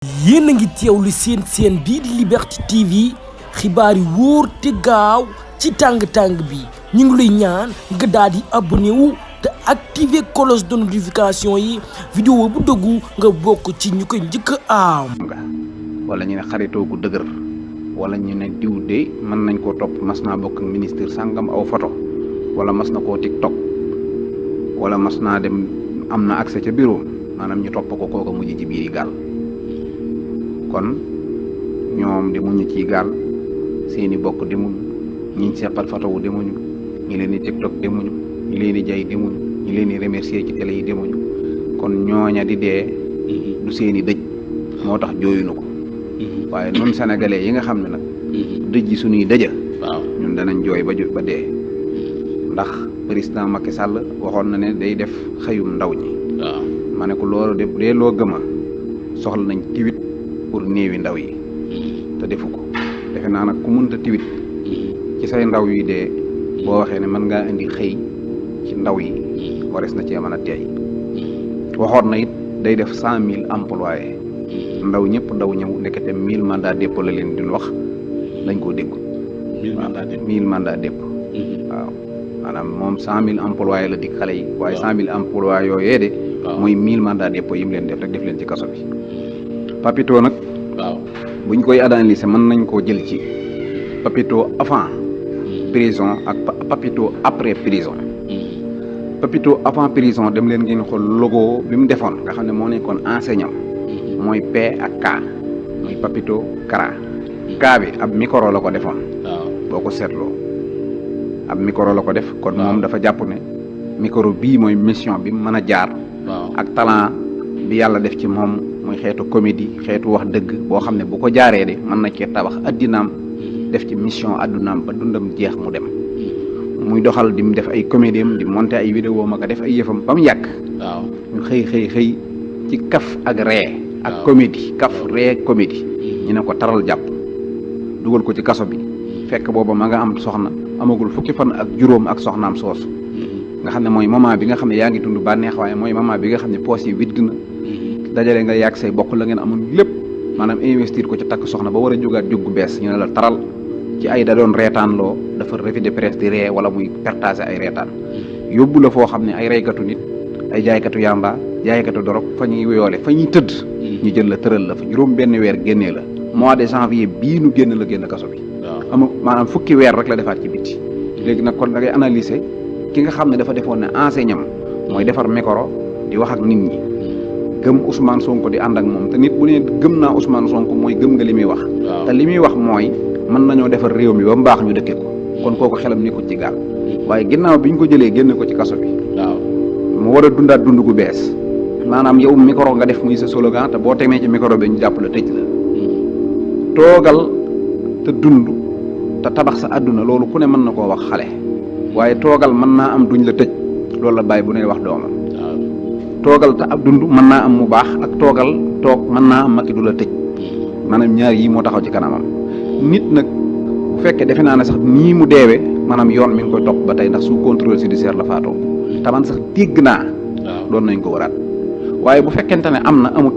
yéen a ngi teewlu seen bii di Liberté TV xibaar yi wóor te gaaw ci tàng-tàng bi ñu ngi lay ñaan nga daal di abonné wu te activer cloche de notification yi vidéo bu dëggu nga bokk ci ñu koy njëkk a am. wala ñu ne xaritoo gu dëgër wala ñu ne diw de mën nañ koo topp mas naa bokk ak ministre sàngam aw photo wala mas na koo TikTok wala mas naa dem am na accès ca bureau maanaam ñu topp ko kooka mujj ci biir gaal kon ñoom demuñu ci gaal seeni bokk demuñu ñi seqal photo wu demuñu ñi leen di TikTok demuñu ñi leen di jay demuñu ñi leen di remercier ci télé yi demuñu kon ñooña di dee du seeni dëj moo tax jooyunu ko waaye ñun sénégalais yi nga xam ne nag dëj yi suñuy dëja ñun danañ jooy ba dee ndax président Macky Sall waxoon na ne day def xëyum ndaw ñi ma ne ko loolu de dee loo gëma soxla nañ tiwit pour néewi ndaw yi te defu ko defe naa nag ku mënta tiwit ci say ndaw yi dee boo waxee ne mën ngaa indi xëy ci ndaw yi wares na cee mën a teey waxoon na it day def 100 000 employés ndaw ñëpp ndaw ñëw ndekete 1000 mandat dépôt la leen di wax dañ koo dégg 1000 mandat dépôt waaw maanaam moom 100 000 employés la dig xale yi waaye 100 000 employés yooyee de mooy 1000 mandat dépôt yi mu leen def rek def leen ci kaso bi papito nag buñ koy analyser mën nañ koo jël ci papito avant prison ak papito après prison papito avant prison dem leen ngeen xool logo bi mu defoon nga xam ne moo nekkoon enseignant mooy P ak K muy papito Kara K bi ab micro la ko defoon boo ko seetloo ab micro la ko def kon moom dafa jàpp ne micro bii mooy mission bi mën a jaar ak talent bi yàlla def ci moom muy xeetu comédie xeetu wax dëgg boo xam ne bu ko jaaree de mën na cee tabax addinaam def ci mission addunaam ba dundam jeex mu dem muy doxal di mu def ay comédie am di monter ay vidéo ma ko def ay yëfam ba mu yàgg ñu xëy ci kaf ak ree ak comédie kaf ree comédie ñu ne ko taral jàpp dugal ko ci kaso bi fekk booba ma nga am soxna amagul fukki fan ak juróom ak soxnaam soosu nga xam ne mooy moment bi nga xam ne yaa ngi dund bànneex waaye mooy moment bi nga xam ne poos yi witt na dajale nga yàgg say bokk la ngeen amoon lépp maanaam investir ko ci takk soxna ba war a jógaat jóg gu bees ñu ne la taral ci ay da doon reetaan loo dafa revue de presse di ree wala muy partager ay reetaan yóbbu la foo xam ne ay reykatu nit ay jaaykatu yamba jaaykatu dorog fa ñuy yoole fa ñuy tëdd ñu jël la tëral la fa juróom benn weer génnee la mois de janvier bii nu génn la génn kaso bi maanaam fukki weer rek la defaat ci biti léegi nag kon da ngay analyser ki nga xam ne dafa defoon ne enseignant mooy defar micro di wax ak nit ñi gëm Ousmane Sonko di ànd ak moom te nit bu ne gëm naa Ousmane Sonko mooy gëm nga li muy wax te li muy wax mooy mën nañoo defar réew mi ba mu baax ñu dëkkee ko kon kooku xelam ni ko ci gaal waaye ginnaaw bi ñu ko jëlee génne ko ci kaso bi mu war a dundaat dund gu bees maanaam yow micro nga def muy sa slogan te boo temee ci micro bi ñu jàpp la tëj la toogal te dund te tabax sa àdduna loolu ku ne mën na koo wax xale waaye toogal mën naa am duñ la tëj loolu la bàyyi bu ne wax doomam toogal te ab dund mën naa am mu baax ak toog mën naa am makki du la tëj maanaam ñaar yi moo taxaw ci kanamam nit nag bu fekkee defe naa ne sax nii mu deewee maanaam yoon mi ngi koy topp ba tey ndax sous contrôle judiciaire la faatoo taman sax dégg naa doon nañ ko waraat waaye bu fekkente ne am na amut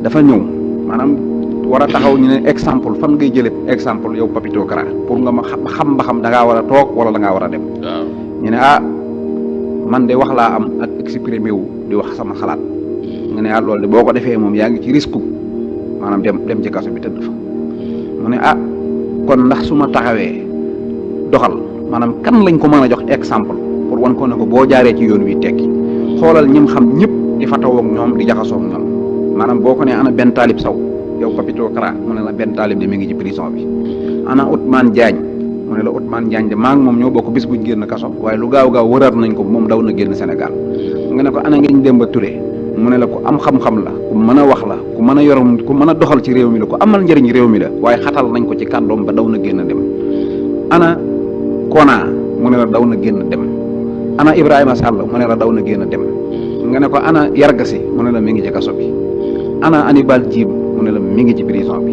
dafa ñëw maanaam war a taxaw ñu ne exemple fan ngay jëlee exemple yow papito Kara pour nga ma xam ba xam da ngaa war a toog wala da ngaa war a dem ñu ne man de wax laa am ak exprimé wu di wax sama xalaat nga ne loolu de boo ko defee moom yaa ngi ci risque maanaam dem ci kaso bi tëdd fa mu ne kon ndax su ma taxawee doxal maanaam kan lañ ko mën a jox exemple pour wan ko ne ko boo jaaree ci yoon wi tekki xoolal ñim xam ñëpp di fatawoo ak ñoom di jaxasoo ak ñoom maanaam boo ko ne ana benn taalib saw yow papito Kara mu ne la benn taalib de mi ngi ci prison bi ana Ousmane Diagne mu ne la Ousmane Diagne de maa ngi moom ñoo bokk bis buñ génn kaso waaye lu gaaw wëraat nañ ko moom daw na génn Sénégal nga ne ko ana Ngagne Demba Touré mu ne la ku am xam-xam la ku mën a wax la ku mën a yorum ku mën a doxal ci réew mi la ku amal njëriñ réew mi la waaye xatal nañ ko ci kàddoom ba daw na génn dem ana Kona mu ne la daw na génn dem ana Ibrahima Sall mu ne la daw na génn dem nga ne ko ana Yargasi mu ne la mi ngi ci kaso bi ana Anibal Djim mu ne la mi ngi ci prison bi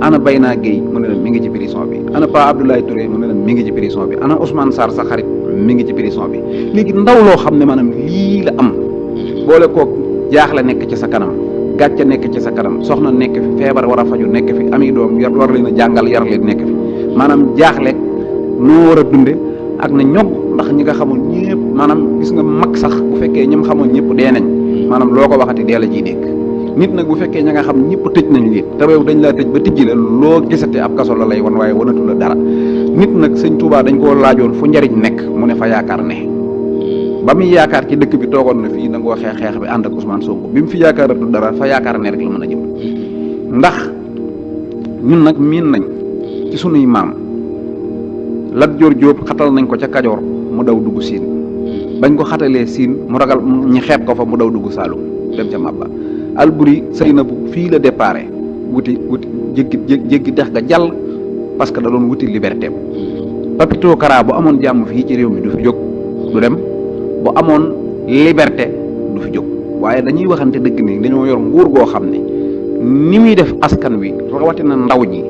ana Bayna Gueye mu ne la mi ngi ci prison bi ana Pa Abdoulaye Touré mu ne la mi ngi ci prison bi ana Ousmane Sarr sa xarit mi ngi ci prison bi léegi ndaw loo xam ne maanaam lii la am boole koog jaaxle nekk ci sa kanam gàcce nekk ci sa kanam soxna nekk fi feebar war a faju nekk fi ami doom war leen a jàngal yar leen nekk fi maanaam jaaxle noo war a dunde ak na ñog ndax ñi nga xamoon ñëpp maanaam gis nga mag sax bu fekkee ñi xamoon ñëpp dee nañ maanaam loo ko waxati dee la ciy dégg nit nag bu fekkee ña nga xam ñëpp tëj nañ leen te réew dañ laa tëj ba tijji la loo gisate ab kaso la lay wan waaye wanatu la dara nit nag sëñ Touba dañ koo laajoon fu njariñ nekk mu ne fa yaakaar ne ba muy yaakaar ci dëkk bi toogoon na fii da ngoo xeex bi ànd ak Ousmane Sonko bi mu fi yaakaaratu dara fa yaakaar ne rek la mën a jëm ndax ñun nag miin nañ ci sunuy maam Lat Joor Jóob xatal nañ ko ca Kajoor mu daw dugg Siin bañ ko xatalee Siin mu ragal ñi xeeb ko fa mu daw dugg Saalum dem ca Mabba Alburi Saynabu fii la déparé wuti jéggi dex ga jàll parce que da doon wuti liberté Papito Kara bu amoon jàmm fii ci réew mi du fi jóg du dem bu amoon liberté du fi jóg waaye dañuy waxante dëgg ni dañoo yor nguur goo xam ne ni muy def askan wi rawatina ndaw ñi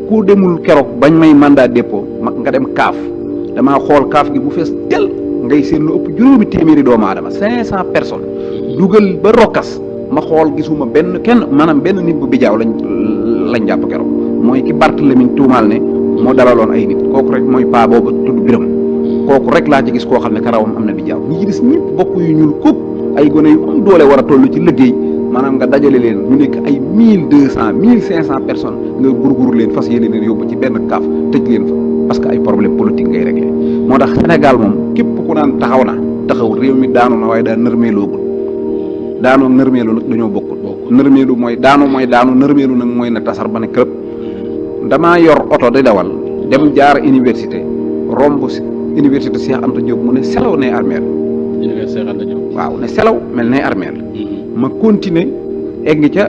ku demul keroog bañ may mandat dépôt nga dem kaaf damaa xool kaaf gi bu fees tel ngay seen lu ëpp juróomi téeméeri doomu aadama 500 personnes dugal ba rokkas ma xool gisuma benn nit bu bijaaw lañ jàpp keroog mooy ki Barthélémy tuumaal ne moo dalaloon ay nit kooku rek mooy paa boobu tudd Biram kooku rek laa ci gis koo xam ne karawam am na bijaaw ñi ci gis ñëpp bopp yu ñuul kub ay gone yu am doole war a toll ci liggéey maanaam nga dajale leen ñu nekk ay 1200 1500 personnes nga gurgur leen fas yéene leen yóbbu ci benn kaaf tëj leen fa parce que ay problème politique ngay réglé moo tax Sénégal moom képp ku naan taxawul réew mi daanu na waaye daa nërmeeloogul daanoo nërmeelu nag dañoo bokkul nërmeelu mooy daanu nërmeelu nag mooy na tasar ba ne kërëb damaa yor oto di dawal dem jaar université romb université Cheikh Anta Diop mu ne selaw ne armeel université Cheikh Anta Diop waaw ne selaw mel ne armeel ma continuer egg ca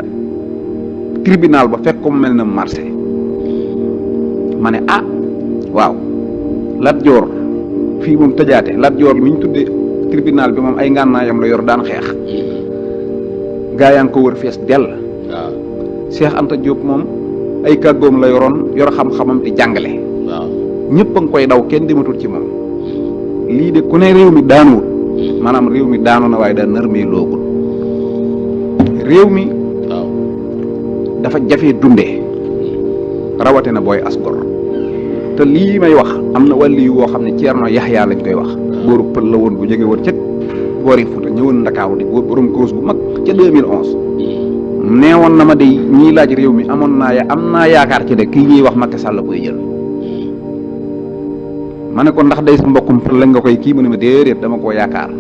tribunal ba fekk ko mu mel na marché ma ne waaw Lat Joor fii moom tëjaate Lat Joor mi ñu tuddee tribunal bi moom ay ngànnaayam la yor daan xeex gaa yaa ngi ko wër fees dell waaw Cheikh Anta Diop moom ay kàggoom la yoroon yor xam-xamam di jàngale waaw ñëpp a ngi koy daw kenn dematul ci moom lii de ku ne réew mi daanuwul maanaam réew mi daanu na waaye daa nërmee loogul réew mi waaw dafa jafee dundee rawate na booy asgor te lii may wax am na wàlli yu woo xam ne Ceerno Yaxya lañ koy wax góoru pël la woon bu jóge woon ca boori Fuuta ñëwoon Ndakaaru di borom cause bu mag ca 2011 neewoon na ma de ñiy laaj réew mi am naa yaakaar ci de kii ñuy wax Macky Sall koy jël ma ne ko ndax day sa mbokkum pël la nga koy kii mu ne ma déedéet dama koo yaakaar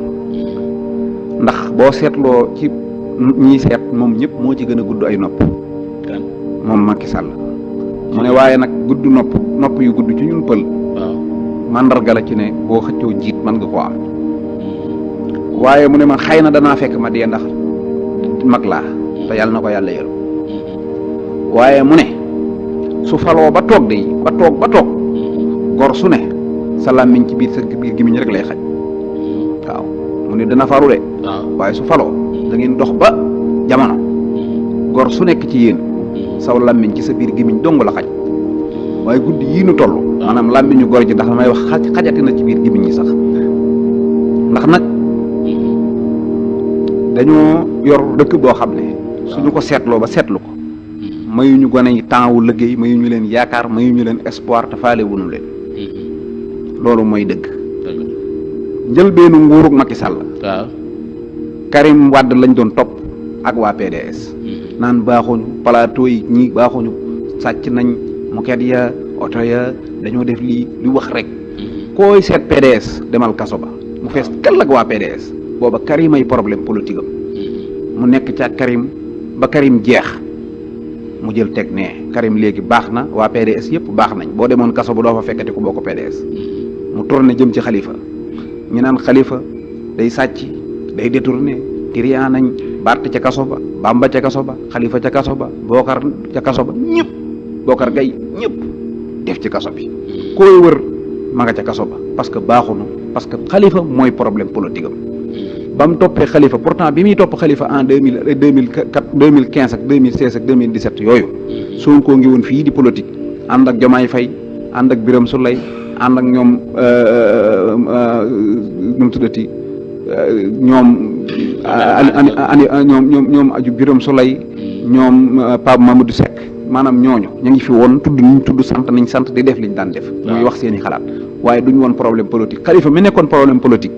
ndax boo seetloo ci ñiy seet moom ñëpp moo ci gën a gudd ay nopp moom Macky Sall mu ne waaye nag gudd nopp yu gudd ci ñun pël mandarga la ci ne boo xëccoo jiit mën nga koo am waaye mu ne ma xëy na danaa fekk ma dee ndax mag laa te yàlla na ko yàlla yëru waaye mu ne su faloo ba toog gor su ne sa làmmiñ ci biir sa biir gémmiñ rek lay xaj waaw mu ne dana faru de waaye su faloo da ngeen dox ba jamono gor su nekk ci yéen saw làmmiñ ci sa biir gémmiñ dong la xaj waaye guddi yii nu toll maanaam làmmiñu gor ji ndax damay wax xajati na ci biir gémmiñ yi sax ndax nag dañoo yor dëkk boo xam ne suñu ko seetloo ba seetlu ko mayuñu gone yi temps wu liggéey mayuñu leen yaakaar mayuñu leen espoir te faale wuñu leen loolu mooy dëgg njëlbeenu nguurug Macky Sall waaw Karim Wade lañ doon topp ak waa PDS naan baaxuñu plateau yi ñii baaxuñu sàcc nañ moket ya oto ya dañoo def lii lu wax rek koy seet PDS demal kaso ba mu fees kal ak waa PDS booba Karim ay problème politique am mu nekk ca Karim ba Karim jeex mu jël teg ne Karim léegi baax na waa PDS yëpp baax nañ boo demoon kaso ba doo fa fekkati ku bokk PDS mu tourné jëm ci Khalifa ñu naan Khalifa day sàcc day détourné tiriyaa nañ Bart ca kaso ba Bamba ca kaso ba Khalifa ca kaso ba Bokar ca kaso ba ñëpp Bokar Gaye ñëpp def ci kaso bi koy wër ma nga ca kaso ba parce que baaxunu parce que Khalifa mooy problème politique am ba mu toppee Khalifa pourtant bi muy topp Khalifa en 2015 ak 2016 ak 2017 yooyu Sonko ngi woon fii di politique ànd ak Diomaye Faye ànd ak Birame Souleye ànd ak ñoom nu mu tuddati ñoom ñoom aju Biram Souley ñoom Pape Mamadou Seck maanaam ñooñu ñu ngi fi woon tudd niñ tudd sant nañ sant di def liñ daan def muy wax seen i xalaat waaye duñ woon problème politique Khalifa mi nekkoon problème politique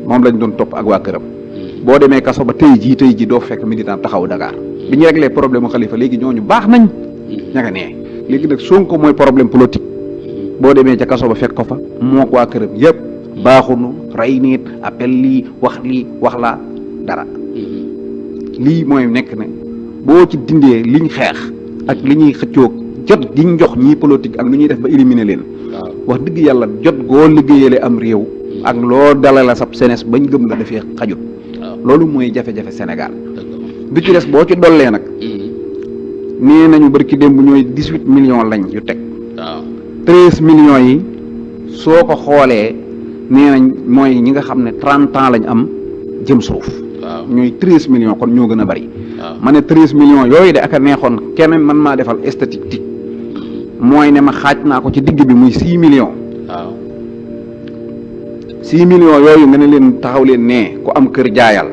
moom lañ doon topp ak waa këram boo demee kaso ba tey jii doo fekk militant taxaw Dakar bi ñu réglé problème mu Khalifa léegi ñooñu baax nañ ña nga nee léegi nag Sonko mooy problème politique boo demee ca kaso ba fekk ko fa moo ko waa këram yëpp baaxunu rey nit appel lii wax laa dara lii mooy nekk ne boo ci dindee liñ xeex ak li ñuy xëccoog jot giñ jox ñii politique ak lu ñuy def ba éliminer leen wax dëgg yàlla jot goo liggéeyale am réew ak loo dalala sab senes bañ gëm la dafee xajut loolu mooy jafe-jafe Sénégal bi ci des boo ci dollee nag nee nañu bari ki démb ñooy 18 millions lañ yu teg 13 millions yi soo ko xoolee nee nañ mooy ñi nga xam ne 30 ans lañ am jëm suuf ñooy 13 millions kon ñoo gën a bari ma ne 13 millions yooyu de ak a neexoon keneen man maa defal statistique mooy ne ma xaaj naa ko ci digg bi muy 6 millions 6 millions yooyu nga ne leen taxaw leen nee ku am kër jaayal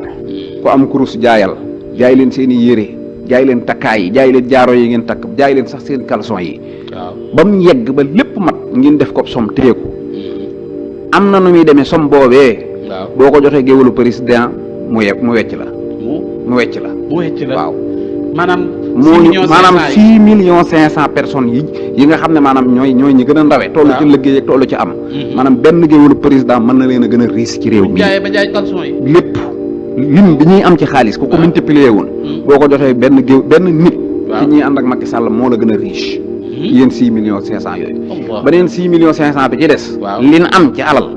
ku am kurus jaayal jaay leen seen i yére jaay leen takkaay yi jaay leen jaaro yi ngeen takk jaay leen sax seen caleçon yi ba mu yegg ba lépp mat ngeen def ko som téyeku am na nu muy demee som boobee boo ko joxee géwalu président mu wecc la mu wecc la waaw maanaam 6 millions 500 personnes yi nga xam ne maanaam ñooy ñi gën a ndawe tollu ci liggéey ak tollu ci am maanaam benn géwalu président mën na leen a gën a riis ci réew mi lépp lim bi ñuy am ci xaalis ku ko multiplier woon boo ko joxee benn nit ci ñuy ànd ak Macky Sall moo la gën a riche yéen 6 millions 500 yooyu beneen 6 millions 500 bi ci des lin am ci alal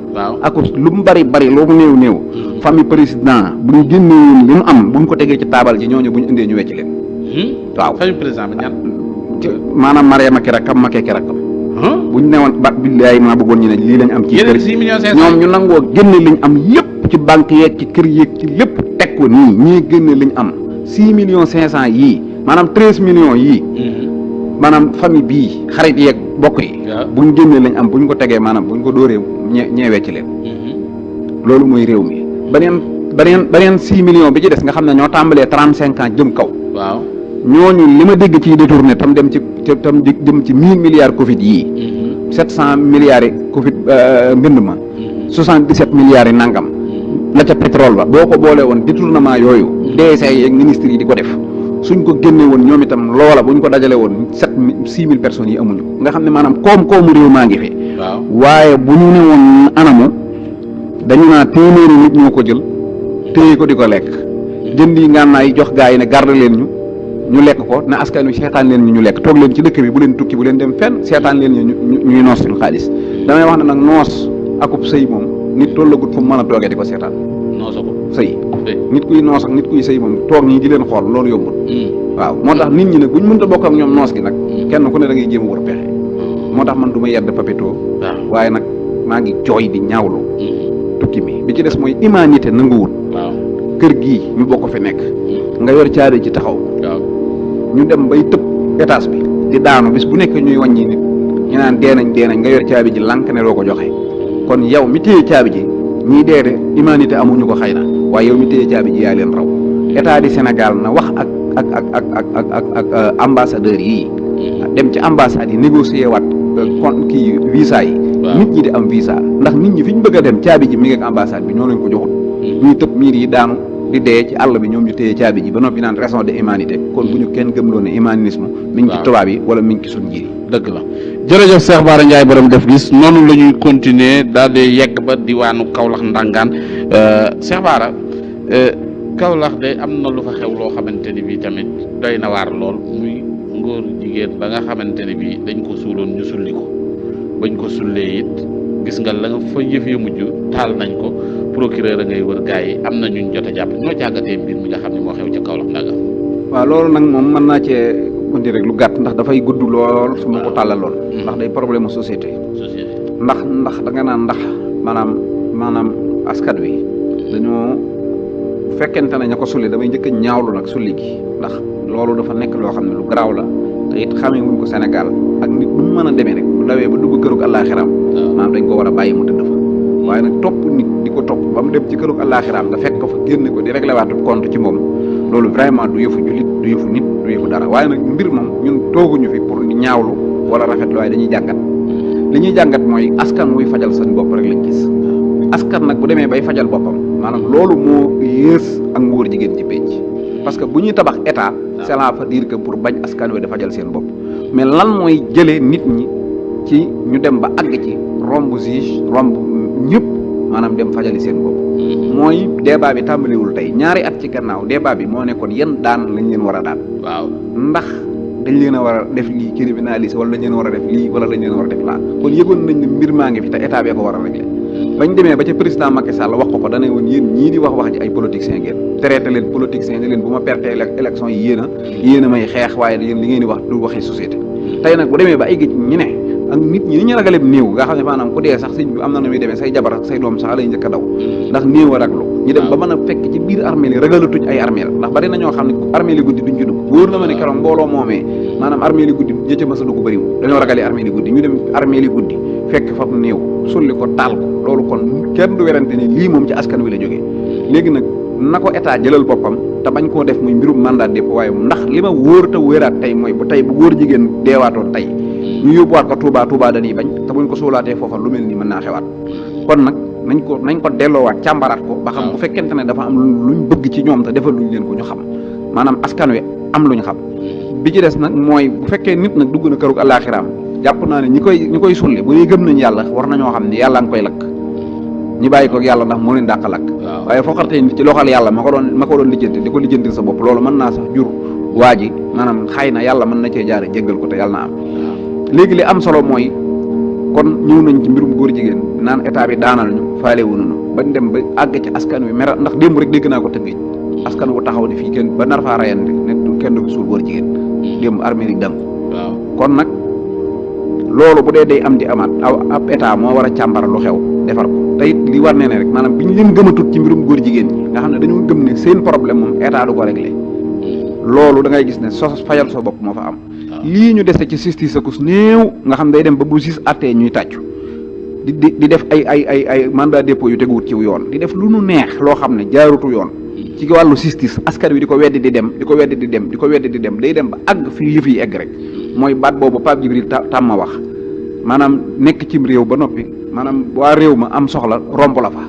ak lu mu bari lu mu néew famille président bu ñu génnewoon li mu am bu ñu ko tegee ci taabal ji ñooñu bu ñu indee ñu wecc leen waaw famille président bi ñan maanaam Mariama ki rakkam Macky ki rakkam bu ñu newoon ba billaay maa bëggoon ñu ne lii lañ am ci kër ñoom ñu nangoo génne liñ am yépp ci banque yeeg ci kër yeeg ci lépp teg ko nii ñii génne liñ am 6 millions 500 yii maanaam 13 millions yii maanaam famille bii xarit yeeg bokk yi buñ génnee lañ am buñ ko tegee maanaam buñ ko dóoree ñeewee ci leen loolu mooy réew mi beneen 6 millions bi ci des nga xam ne ñoo tàmbalee 35 ans jëm kaw ñooñu li ma dégg ciy détourné tam dem ci jëm ci 1000 milliards Covid yii 700 milliards yi Covid mbënd ma 77 milliards yi nangam la ca pétrole ba boo ko boolee woon détournement yooyu DG yeeg ministres yi di ko def suñ ko génne woon ñoom itam loola buñ ko dajale woon 6 000 personnes yi amuñu ko nga xam ne maanaam koom-koomu réew maa ngi fi waaye bu ñu ne woon anamu dañu naa téeméeri nit ñoo ko jël téye ko di ko lekk jënd yi ngànnaay jox gaa yi ne garde leen ñu lekk ko ne askan wi seetaan leen ñu lekk toog leen ci dëkk bi bu leen tukki bu leen dem fenn seetaan leen ñuy noos suñu xaalis damay wax ne nag noos akub sëy moom nit tollagut fu mu mën a toogee di ko seetaan noosa ko sëy nit kuy noos ak nit kuy sëy moom toog ñii di leen xool loolu yombul waaw moo tax nit ñi nag buñ mënta bokk ak ñoom noos gi nag kenn ku ne da ngay jéem a war pexe moo tax man du ma yedd Papito waaye nag maa ngi jooy di ñaawlu tukki mi bi ci des mooy humanité nanguwut kër gii ñu bokk fi nekk nga yor caabi ci taxaw ñu dem bay tëb étage bi di daanu bis bu nekk ñuy wàññi nit ñu naan dee nañ nga yor caabi ji lànk ne doo ko joxe kon yow mi téye caabi ji ñii dee de humanité amuñu ko xëy na waaye yow mi téye caabi ji yaa leen raw état du Sénégal na wax ak ambassadeurs yii dem ci ambassade yi négocier waat kon kii visa yi nit ñi di am visa ndax nit ñi fi ñu bëgg a dem caabi ji mi ngi ak ambassade bi ñoo leen ko joxut ñuy tëb miir yi daanu di dee ci àll bi ñoom ñu téye caabi ji ba noppi naan raison de humanité kon bu ñu kenn gëmloo ne humanisme mi ngi ci tubaab yi wala mi ngi ci suñ njiir yi dëgg la jërëjëf Cheikh Bara Ndiaye borom def gis noonu la ñuy continuer daal di yegg ba diwaanu Kaolack ndangaan Cheikh Bara Kaolack de am na lu fa xew loo xamante ni bii tamit doy na waar lool muy ngóor jigéen ba nga xamante ne bii dañ ko suuloon ñu sulli ko bañ ko sullee it gis nga la nga fa yëf ya mujj taal nañ ko procureur a ngay wër gars yi am na ñuñ jot a jàpp ñoo jàggatee mbir mi nga xam ne moo xew ca Kaolack ndangaan waaw loolu nag moom mën naa cee indi rek lu gàtt ndax dafay gudd lool su ma ko tàllaloon ndax day problème mu société ndax da nga naan ndax maanaam askan wi dañoo fekkente ne ña ko sulli damay njëkk a ñaawlu nag sulli gi ndax loolu dafa nekk loo xam ne lu garaaw la te it xamee wuñ ko Sénégal ak nit bu mu mën a demee rek bu dawee ba dugg kërug àllaaxiram maanaam dañ ko war a bàyyi mu tëdd fa waaye nag topp nit di ko topp ba mu dem ci këru àllaaxiraam nga fekk ko fa génne ko di réglé waatu compte ci moom loolu vraiment du yëfu jullit du yëfu nit du yëfu dara waaye nag mbir moom ñun tooguñu fi pour ñaawlu wala rafetlu waaye dañuy jàngat li ñuy jàngat mooy askan wuy fajal seen bopp rek lañ gis askan nag bu demee bay fajal boppam maanaam loolu moo yées ak ngóor jigéen ci pénc parce que bu ñuy tabax état cela veut dire que pour bañ askan wi da fajal seen bopp mais lan mooy jëlee nit ñi ci ñu dem ba àgg ci romb juge romb ñëpp maanaam dem fajali seen bopp mooy débat bi tàmbaliwul tey ñaari at ci gannaaw débat bi moo nekkoon yan daan lañ leen war a daan waaw ndax dañ leen a war a def lii criminaliser wala dañ leen war a def lii wala dañ leen war a def laa kon yëgoon nañ ne mbir maa ngi fi te état bee ko war a régler bañ demee ba ca président Macky Sall wax ko dana woon yéen ñii di wax ji ay politiciens ngeen traité leen politiciens ne leen bu ma perte élection yi yéen a may xeex waaye yéen li ngeen di wax du waxi société tey nag bu demee ba ay gëj ñi ne ak nit ñi ni ñu ragaleeb néew nga xam ne maanaam ku dee sax sëñ bi am na nu muy demee say jabar ak say doom sax lay njëkk a daw ndax néew a raglu ñu dem ba mën a fekk ci biir armée li ragalatuñ ay armée la ndax bari na ñoo xam ne armée li guddi duñ ci dugg wóor na ma ne keroog mbooloo moomee maanaam armée li guddi jëcc ma sa dugg bëriwu dañoo ragalee armée li guddi ñu dem armée li guddi fekk fab néew sulli ko taal ko loolu kon kenn du werante ni lii moom ci askan wi la jógee léegi nag na ko état jëlal boppam te bañ koo def muy mbirum mandat dépôt waaye ndax li ma wóor te wéeraat tey mooy bu góor jigéen deewaatoon tey ñu yóbbuwaat ko Touba dañuy bañ te buñ ko suulaatee foofa lu mel ni mën naa xewaat kon nag nañ ko delloowaat càmbaraat ko ba xam bu fekkente ne dafa am luñ bëgg ci ñoom te defal luñ leen ko ñu xam maanaam askan wi am luñ xam bi ci des nag mooy bu fekkee nit nag dugg na kërug àllaaxiraam jàpp naa ne ñi koy sulli bu ñuy gëm nañ yàlla war nañoo xam ne yàlla nga koy lakk ñi bàyyi ko yàlla ndax moo leen dàq lakk waaye foqartee nit ci loxol yàlla ma ko doon lijjanti di ko lijjantil sa bopp loolu mën naa sax jur waa ji maanaam xëy na yàlla mën na cee jaare jéggal ko te yàlla na am léegi li am solo mooy kon ñëw nañ ci mbirum góor jigéen naan état bi daanal ñu faale wuñu bañ dem ba àgg ci askan wi mer ndax démb rek dégg naa ko tëngéej askan wu taxaw ni fii kenn ba nar faa rayante ne kenn du fi suul góor jigéen démb armée li dànku kon nag loolu bu dee day am di amaat ab état moo war a càmbar lu xew defar ko te it li war nee ne rek maanaam bi ñu leen gëmatut ci mbirum góor jigéen ñi nga xam ne dañoo gëm ne seen problème moom état du ko réglé loolu da ngay gis ne sos fajal sa bopp moo fa am lii ñu dese ci justice akus néew nga xam day dem ba bu justice attee ñuy tàccu di def ay mandat dépôt yu teguwut ci yoon di def lu nu neex loo xam ne jaarutu yoon ci wàllu justice askan wi di ko weddi di dem day dem ba àgg fi yëf yi egg rek mooy baat boobu Pape Djibril tàmma wax maanaam nekk cim réew ba noppi maanaam waa réew ma am soxla romb la fa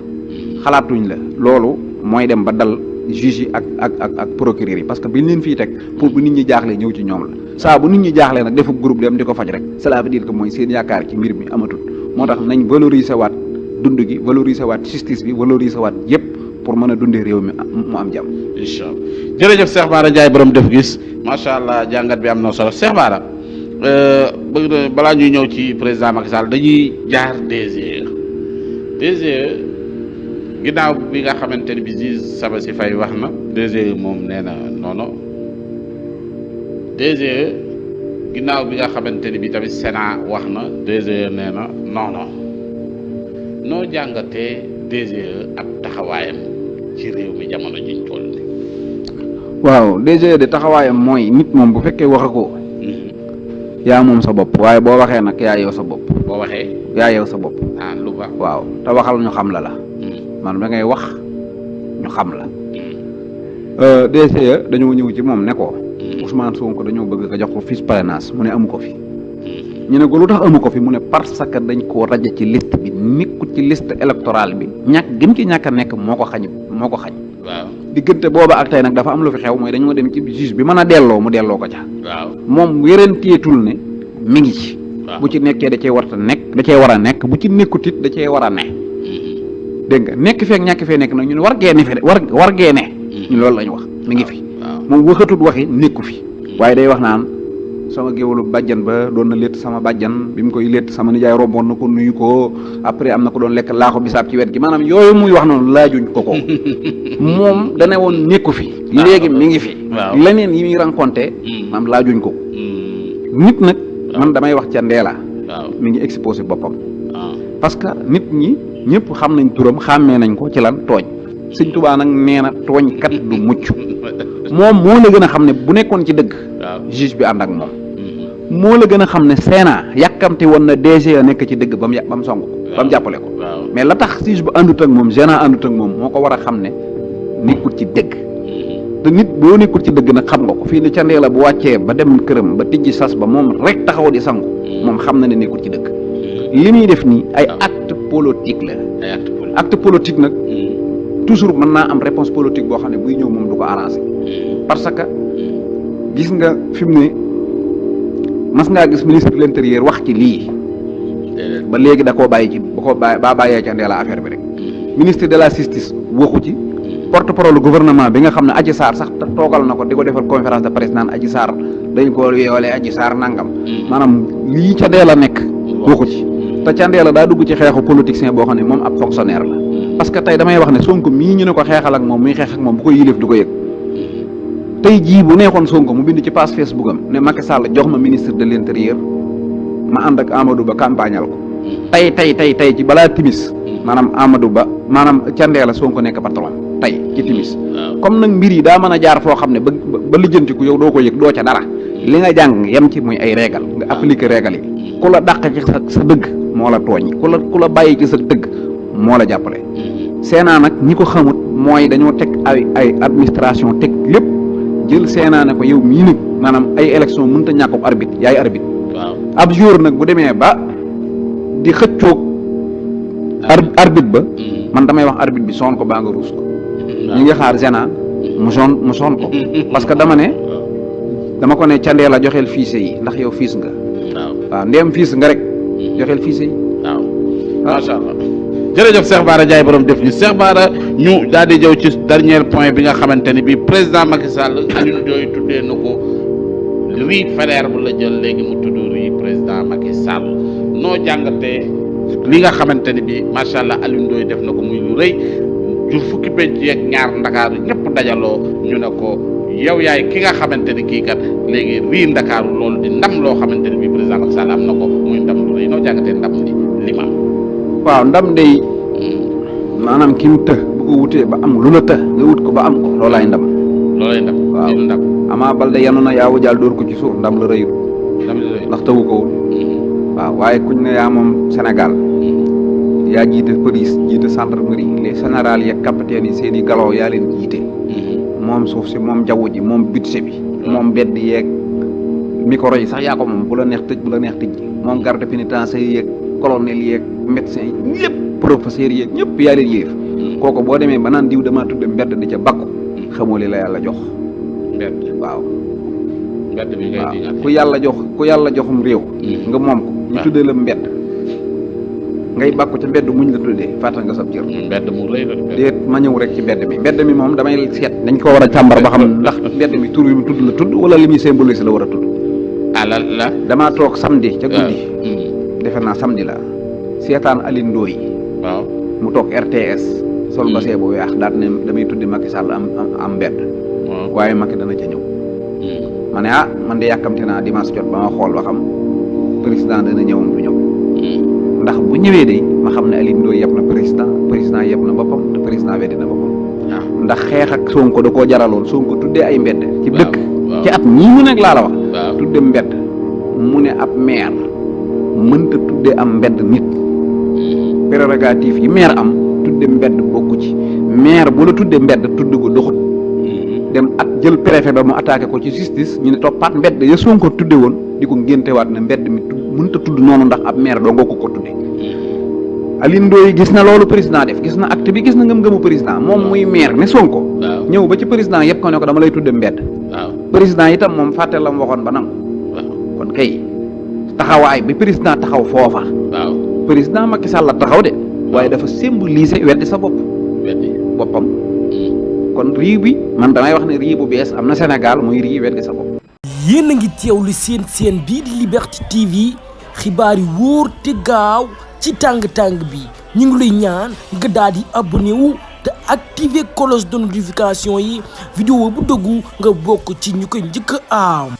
xalaatuñ la loolu mooy dem ba dal juge yi ak procureur yi parce que biñ leen fii teg pour bu nit ñi jaaxlee ñëw ci ñoom la saa bu nit ñi jaaxlee nag defu groupe dem di ko faj rek cela veut dire que mooy seen yaakaar ci mbir mi amatul moo tax nañ valoriser waat dund gi valoriser waat justice bi valoriser waat yépp pour mën a dundee réew mi mu am jàmm. incha allah jërëjëf Cheikh Bara Ndiaye borom def gis macha allah jàngat bi am na solo Cheikh Bara bëgg balaa ñuy ñëw ci président Macky Sall dañuy jaar DGE ginnaaw bi nga xamante ne bi juge Sabassy Faye wax na DGE moom nee na non DGE ginnaaw bi nga xamante ne bi tamit Sénat wax na DGE nee na non noo jàngatee DGE ak taxawaayam ci réew mi jamono jiñ toll ni waaw DGE de taxawaayam mooy nit moom bu fekkee wax ko yaa moom sa bopp waaye boo waxee nag yaa yow sa bopp boo waxee yaa yow sa bopp lu baax waaw te waxal ñu xam la man da ngay wax ñu xam la DGE dañoo ñëw ci moom ne ko Ousmane Sonko dañoo bëgg nga jox ko fiche parrainage mu ne amu ko fi ñu ne ko lu tax amu ko fi mu ne parce que dañ koo raje ci liste bi nekkul ci liste électorale bi gëm ci ñàkk a nekk moo ko xañ waaw diggante booba ak tey nag dafa am lu fi xew mooy dañoo dem ci juge bi mën a delloo mu delloo ko ca waaw moom wéranteetul ne mi ngi ci bu ci nekkee da cee war a nekk bu ci nekkut it da cee war a ne dégg nga nekk feek ñàkk fee nekk nag ñu ne war gee ne fi war gee ne ñu loolu la ñu wax mi ngi fi moom waxatut waxi nekku fi waaye day wax naan sama géwalu bàjjan ba doon na létt sama bàjjan bi mu koy létt sama nijaay romboon na ko nuyu ko après am na ko doon lekk laaxu bisaab ci wet gi maanaam yooyu muy wax noonu laajuñ ko moom dane woon nekku fi léegi mi ngi fi leneen yi muy rencontré maanaam laajuñ ko nit nag man damay wax ca ndeela mi ngi exposé boppam parce que nit ñi ñëpp xam nañ turam xàmmee nañ ko ci lan tooñ Sëñ Tuubaa nag nee na tooñ kat du mucc moom moo la gën a xam ne bu nekkoon ci dëgg juge bi ànd ak moom moo la gën a xam ne Sénat yàkkamte woon na DG nekk ci dëgg ba mu song ko ba mu jàppale ko mais la tax juge ba àndut ak moom Sénat àndut ak moom moo ko war a xam ne nekkul ci dëgg te nit boo nekkul ci dëgg nag xam nga ko fii ni candee la bu wàccee ba dem këram ba tijji sas ba moom rek taxaw di sangu moom xam na ne nekkul ci dëgg li muy def nii ay acte politique la acte politique nag toujours mën naa am réponse politique boo xam ne buy ñëw moom du ko arrangé parce que gis nga fi mu ne mas ngaa gis ministre de l'intérieur wax ci lii ba léegi da koo bàyyi ci ba bàyyee ca Ndella affaire bi rek ministre de la justice waxu ci porte-parole gouvernement bi nga xam ne Adji Sarr sax toogal na ko di ko defal conférence de presse naan Adji Sarr dañ ko yoolee Adji Sarr nangam maanaam lii ca Ndella nekk waxu ci te ca Ndella daa dugg ci xeexu politicien boo xam ne moom ab fonctionnaire la parce que tey damay wax ne Sonko mii ñu ne ko xeexal ak moom muy xeex ak moom bu ko yilif du ko yëg tey jii bu neexoon Sonko mu bind ci page Facebook am ne Macky Sall jox ma ministre de l'intérieur ma ànd ak Amadou Ba campagnal ko tey ci balaa timis maanaam Amadou Ba maanaam ca Ndella Sonko nekk patron tey ci timis comme nag mbir yi daa mën a jaar foo xam ne ba lijjantiku yow doo ko yëg doo ca dara li nga jàng yem ci muy ay régal nga appliquer régal yi ku la dàq ci sa dëgg moo la tooñ ku la bàyyi ci sa dëgg moo la jàppale Sénat nag ñi ko xamut mooy dañoo teg ay administration teg lépp jël Sénat ne ko yow mii nag maanaam ay élection mënut a ñàkk arbitre yaay arbitre ab jour nag bu demee ba di xëccoog arbitre ba man damay wax arbitre bi soon ko baa nga ruus ko ñi ngi xaar Sénat mu soon ko parce que dama ko ne ca Ndella joxeel fiise yi ndax yow fiis nga waaw ndeem fiis nga rek joxeel fiise yi waaw macha allah jërëjëf Cheikh Bara Ndiaye borom def ñu Cheikh Bara ñu daal di jëw ci dernier point bi nga xamante ni bi président Macky Sall Alioune Ndoye tuddee na ko riz Faidherbe bu la jël léegi mu tudd riz président Macky Sall noo jàngatee li nga xamante ni bi macha allah Alioune Ndoye def na ko muy lu rëy ju fukki penc yeeg ñaar Ndakaaru ñëpp dajaloo ñu ne ko yow yaay ki nga xamante ni kii kat léegi riz Ndakaaru loolu di ndam loo xamante ni bi président Macky Sall am na ko muy ndam lu rëy noo jàngatee ndam li ma waaw ndam day maanaam ki mu të bu ko wutee ba am lu la të nga wut ko ba am ko loolaay ndam waaw ndam Ama Baldé yanu na yaawu jaal dóor ko ci suuf ndam la rëyut ndax tawu ko wut waaw waaye kuñ ne yaa moom Sénégal yaa jiite police jiite gendarmerie les généraux yeeg capitaine yi seen i galon yaa leen jiite moom suuf si moom jaww ji moom budget bi moom bedd yeeg micro yi sax yaa ko moom bu la neex tëj bu la neex tëj moom garde pénitentiaire yeeg colonel yeeg médecin yi ñëpp professeur yeeg ñëpp yaa leen yéef kooku boo demee ba naan diw damaa tudde mbedd di ca bakku xamoo li la yàlla jox mbedd waaw mbedd bi ngay di ku yàlla joxum réew nga moom ko ñu tuddee la mbedd ngay bàkku ca mbedd muñ la tuddee fàttal nga sab cër mbedd mu rëy la déet ma ñëw rek ci mbedd mi moom damay seet dañ ko war a càmbar ba xam ndax mbedd mi tur yi mu tudd la tudd wala li muy symbolise la war a tudd la damaa toog samedi ca guddi defe naa samedi la seetaan Alioune Ndoye waaw mu toog RTS sol basee bu weex daal ne damay tuddi Macky Sall am mbedd waaye Macky dana ca ñëw ma ne man de yàkkamte naa dimanche jot ba ma xool ba xam président dana ñëwam du ñëw ndax bu ñëwee de ma xam ne Alioune Ndoye yeb na président yeb na boppam te président weddi na boppam ndax xeex ak Sonko da koo jaraloon Sonko tuddee ay mbedd ci dëkk ci at ñii mu nekk laa la wax tudde mbedd mu ne ab maire mënta tudde am mbedd nit prérogative yi maire am tudde mbedd bokku ci maire bu la tudde mbedd tudd ko doxut dem ak jël préfet ba mu attaqué ko ci justice ñu ne toppaat mbedd ya Sonko tudde woon di ko ngéntewaat ne mbedd mi mënta tudd noonu ndax ab maire doo nga ko tudde Alioune Ndoye gis na loolu président def gis na acte bi gis na ngëm-ngëmu président moom muy maire ne Sonko ñëw ba ci président yëpp ko ne ko dama lay tudde mbedd président itam moom fàtte la mu waxoon ba nangu kon kay taxawaay bi président taxaw foofa président Macky Sall la taxaw de waaye dafa symboliser weddi sa boppam kon riz bi man damay wax ne riz bu bees am na Sénégal muy riz weddi sa bopp yéen a ngi teewlu seen bii di Liberté TV xibaar yi wóor te gaaw ci tàng-tàng bi ñu ngi lay ñaan nga daal di abonné wu te activer cloche de notification yi vidéo bu dëggu nga bokk ci ñu koy njëkk a am